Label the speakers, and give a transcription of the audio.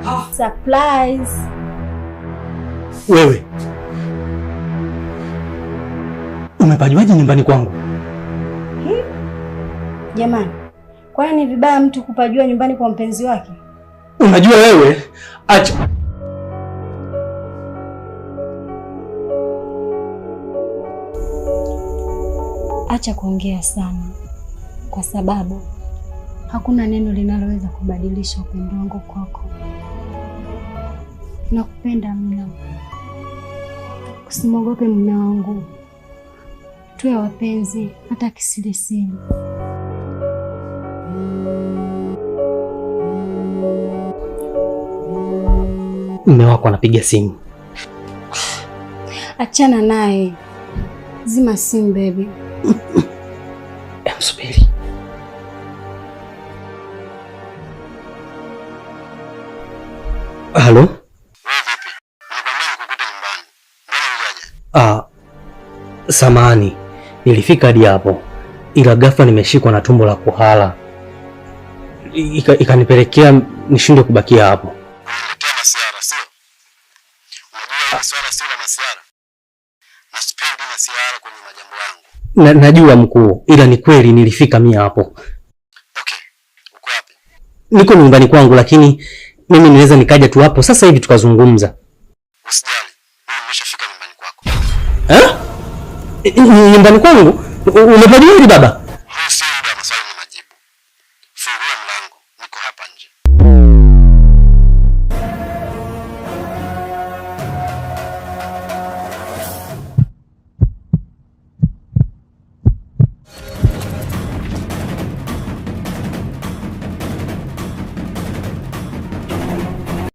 Speaker 1: Surprise.
Speaker 2: Wewe umepajuaje nyumbani kwangu?
Speaker 1: Jamani, kwani ni vibaya mtu kupajua nyumbani kwa mpenzi wake?
Speaker 2: Unajua wewe, acha
Speaker 1: Acha kuongea sana, kwa sababu hakuna neno linaloweza kubadilisha upendo wangu kwako. Nakupenda mno. Usimwogope mume wangu, tuwe wapenzi hata kisirisiri.
Speaker 2: Mume wako anapiga simu.
Speaker 1: Achana naye, zima simu baby.
Speaker 2: Msubiri. Halo?
Speaker 3: Wewe vipi? Nilikwambia nikukute nyumbani. Mbona hujaja?
Speaker 2: Ah, samahani, nilifika hadi hapo, ila ghafla nimeshikwa na tumbo la kuhara, ikanipelekea nishindwe kubakia hapo.
Speaker 3: Unaniletea masiara, sio? Unajua swala sio la masiara. Na sipendi masiara kwenye majambo yangu.
Speaker 2: Najua mkuu, ila ni kweli nilifika mia hapo.
Speaker 3: Okay. Uko wapi?
Speaker 2: Niko nyumbani kwangu, lakini mimi niweza nikaja tu hapo sasa hivi tukazungumza.
Speaker 3: Usijali. Mimi nimeshafika nyumbani kwako.
Speaker 2: Eh? Nyumbani kwangu? Umepajuaje baba?